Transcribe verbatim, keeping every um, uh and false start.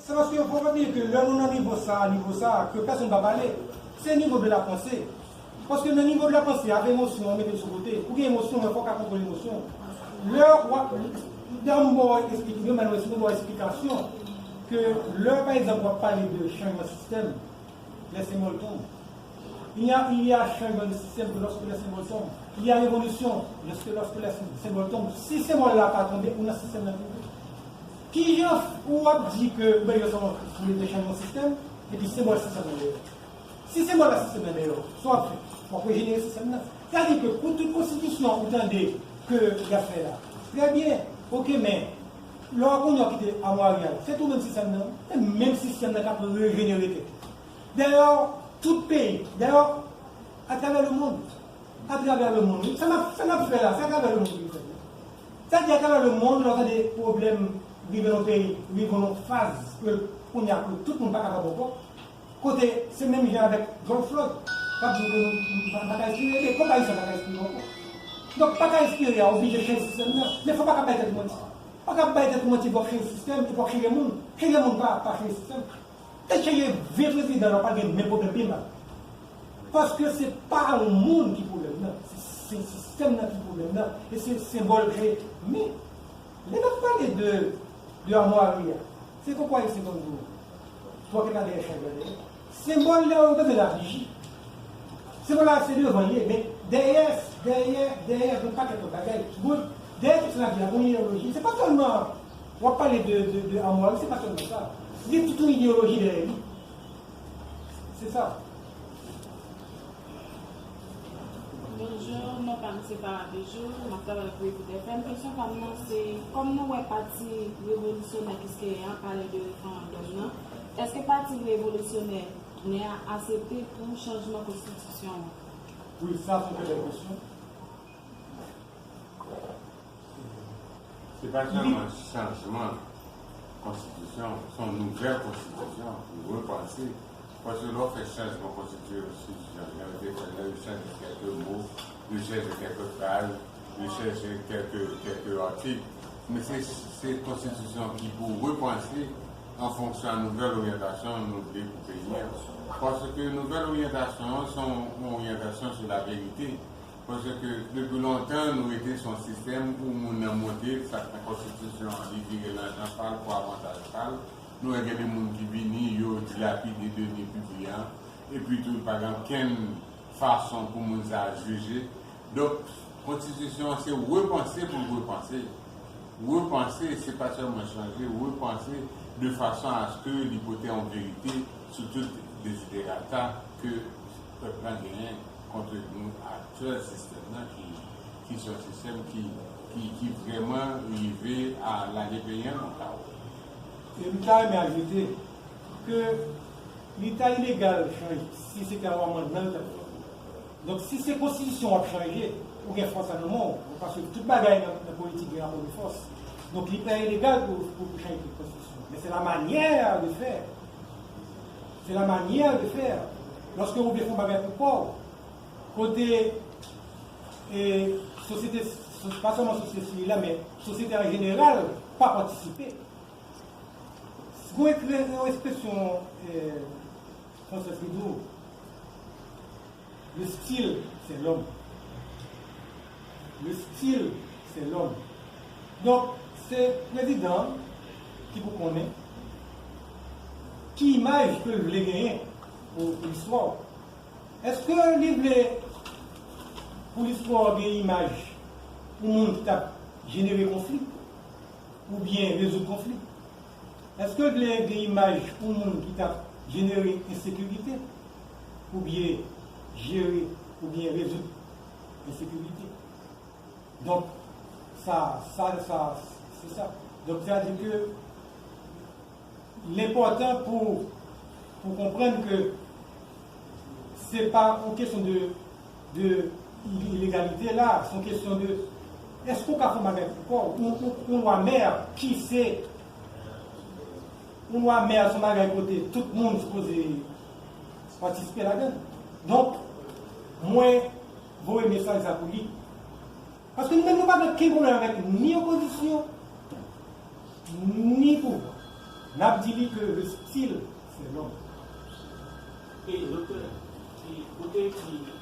Se paske fò w pa bliye ke lè nou nan nivo sa, nivo sa, ke pèsonn pa pale, se nivo de la panse. Paske nan nivo de la panse, avè emosyon, ou mete l sou kote. Ou gen emosyon, men fò w ka kontwole emosyon w. Lè w ap, lè m ba w esplike, lè m ba w esplikasyon, ke lè, pa egzanp, w ap pale de chanjman sistèm, les symboles tombent. Il y a, il y a changement de système que lorsque les symboles tombent. Il y a révolution lorsque, lorsque les symboles tombent. Si senbòl la pa tonbe, ou nan sistèm nan toujou. Kijan ou ap di ke, ben, yo se yon, se yon chanjman sistèm, epi senbòl sistèm nan deyò? Si senbòl la sistèm nan deyò, sa w ap fè? W ap rejenere sistèm nan. Sa vle di ke pou tout konstitisyon ou tande ke y ap fè la, trè byen, oke, men lè w ap konnen w ap kite amwari a, se tou menm sistèm nan, se menm sistèm nan k ap rejenere tèt li. Dayè, tout peyi, dayè, atravè lemonn, atravè lemonn, wi, sa n ap, sa n ap fè la, se atravè lemonn ki fèt la. Sa di atravè lemonn, lè w tande pwoblèm rive nan peyi, rive nan faz ke kounye a ke tout moun pa kapab ankò, kote se menm jan avèk George Floyd, k ap di ke nou, nou pa, pa ka espere, men kòm Ayisyen pa ka espere ankò. Donk, pa ka espere a oblije chanje sistèm nan, men fò w pa ka bay tèt ou manti. Pa ka bay tèt ou manti, w ap chanje sistèm, epi w ap chanje moun. Chanje moun pa, pa chanje sistèm. Te chanje ven prezidan, nou pa gen menm pwoblèm pi mal. Paske se pa yon moun ki pwoblèm nan, se, se sistèm nan ki pwoblèm nan, e se senbòl ke, men, lè n ap pale de, de amwari a, se poko Ayisyen konn di w, twò kèk ane chanje dèyè. Senbòl la, yo bezwen la fiji. Senbòl la, se devan l ye, men dèyè, dèyè, dèyè, gen pakèt lòt bagay. Bon, dèyè tout sa n ap di la, gon ideyoloji. Se pa sèlman, w ap pale de, de, de amwari, se pa sèlman sa. Gen tout yon ideyoloji dèyè li. Se sa. Bonjou, non pa m se Farah Bijou, m ap travay pou Ecoute F M. Kesyon pa m nan se, kòm nou wè pati revolisyonè Kiskeya an pale de referandòm nan, èske pati revolisyonè nè a aksepte pou chanjman konstitisyon an? Wi, sa se yon trè bèl kesyon. Se pa sèlman chanjman konstitisyon, se yon nouvèl konstitisyon, repanse. Paske lè w fè chanjman konstitisyon, jan yo te fè l la, yo chanje kèlke mo, yo chanje kèlke fraz, yo chanje kèlke, kèlke atik. Men se, se konstitisyon ki pou repanse an fonksyon a nouvèl oryantasyon nou vle pou peyi a. Paske nouvèl oryantasyon an, se yon, yon oryantasyon sou laverite. Paske depi lontan, nou rete sou yon sistèm ou moun nan monte, sa k nan konstitisyon an, li vire nan jan pa l, pou avantaj pa l. Nou wè gen de moun ki vini, yo dilapide deni piblik an, epi tou, pa gen okenn fason pou moun sa a jije. Donk, konstitisyon an se repanse pou l repanse. Repanse, se pa sèlman chanje, repanse de fason aske li pote yon verite sou tout deziderata ke pèp la genyen kont nou aktyèl sistèm nan ki, ki se yon sistèm ki, ki, ki vrèman rive a lage peyi an nan kawo. E m ta renmen ajoute ke li ta ilegal chanje si se te yon amannman l t ap fè. Donk, si se konstitisyon w ap chanje, ou gen fòs la nan men w, paske tout bagay nan, nan politik gen rapò de fòs. Donk, li pa ilegal pou, pou, pou chanje tout konstitisyon. Men se la manière de faire. Se la manière de faire. Lòske ou vle fè yon bagay pou kò w, kote, e, sosyete, so-, pa sèlman sosyete sivil la, men sosyete an jeneral pa patisipe. Gon ekri-, yon ekspresyon, e, fransèz ki di w, le style, c'est l'homme. Le style, c'est l'homme. Donk, se prezidan ki pou konnen ki imaj ke l vle genyen pou, pou listwa w. Èske li vle pou listwa w gen imaj yon moun ki t ap jenere konfli oubyen rezoud konfli? Èske l vle gen imaj yon moun ki t ap jenere ensekirite oubyen jere oubyen rezoud ensekirite? Donk, sa, sa, sa, se sa. Donk, sa di ke l enpòtan pou, pou konprann ke se pa yon kesyon de, de ilegalite la, se yon kesyon de, èske w ka fè yon bagay pou kò w? Yon, yon, yon lwa mè ki se, yon lwa mè se yon bagay kote tout moun sipoze patisipe ladan l. Donk, mwen voye mesaj sa pou li. Paske nou menm nou pa gen okenn pwoblèm avèk ni opozisyon, ni pouvwa. N ap di li ke le style fait l'homme. E doktè, e kote ki